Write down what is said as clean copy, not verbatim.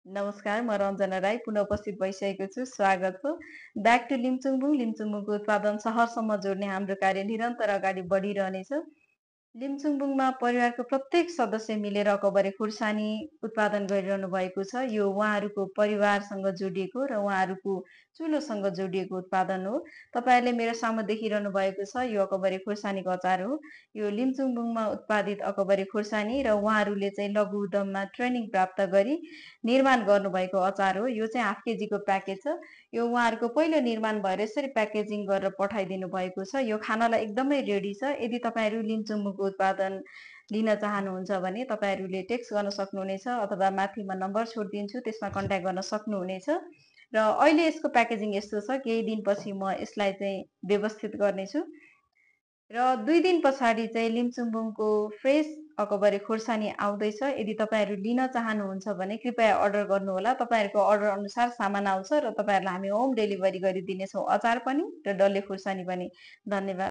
नमस्कार, म रञ्जना राई पुनः उपस्थित भइसकेको छु। स्वागत छ। ब्याक टु लिम्चुङबुङ, लिम्चुङबुङको उत्पादन सहरसम्म जोड्ने हाम्रो कार्य निरन्तर अगाडि बढिरहनेछ। लिम्चुङबुङमा परिवारको प्रत्येक सदस्य मिलेर अकबरे खुर्सानी उत्पादन गरिरहनु भएको छ। यो उहाँहरूको परिवारसँग जोडिएको र उहाँहरूको चुलोसँग जोडिएको उत्पादन हो। तपाईँहरूले मेरो सामु देखिरहनु भएको छ, यो अकबरे खुर्सानीको अचार हो। यो लिम्चुङबुङमा उत्पादित अकबरे खुर्सानी र उहाँहरूले चाहिँ लघु उद्यममा ट्रेनिङ प्राप्त गरी निर्माण गर्नुभएको अचार हो। यो चाहिँ हाफ केजीको प्याकेज छ। यो उहाँहरूको पहिलो निर्माण भएर यसरी प्याकेजिङ गरेर पठाइदिनु भएको छ। यो खानलाई एकदमै रेडी छ। यदि तपाईँहरू लिम्चुङबुङको उत्पादन लिन चाहनुहुन्छ भने तपाईँहरूले टेक्स्ट गर्न सक्नुहुनेछ अथवा माथि म नम्बर छोडिदिन्छु, त्यसमा कन्ट्याक्ट गर्न सक्नुहुनेछ। र अहिले यसको प्याकेजिङ यस्तो छ, केही दिनपछि म यसलाई चाहिँ व्यवस्थित गर्नेछु र 2 दिन पछाडि चाहिँ लिम्चुङबुङको फ्रेस अकबरे खुर्सानी आउँदैछ। यदि तपाईँहरू लिन चाहनुहुन्छ भने कृपया अर्डर गर्नुहोला। तपाईँहरूको अर्डर अनुसार सामान आउँछ र तपाईँहरूलाई हामी होम डेलिभरी गरिदिनेछौँ, अचार पनि र डल्ले खुर्सानी पनि। धन्यवाद।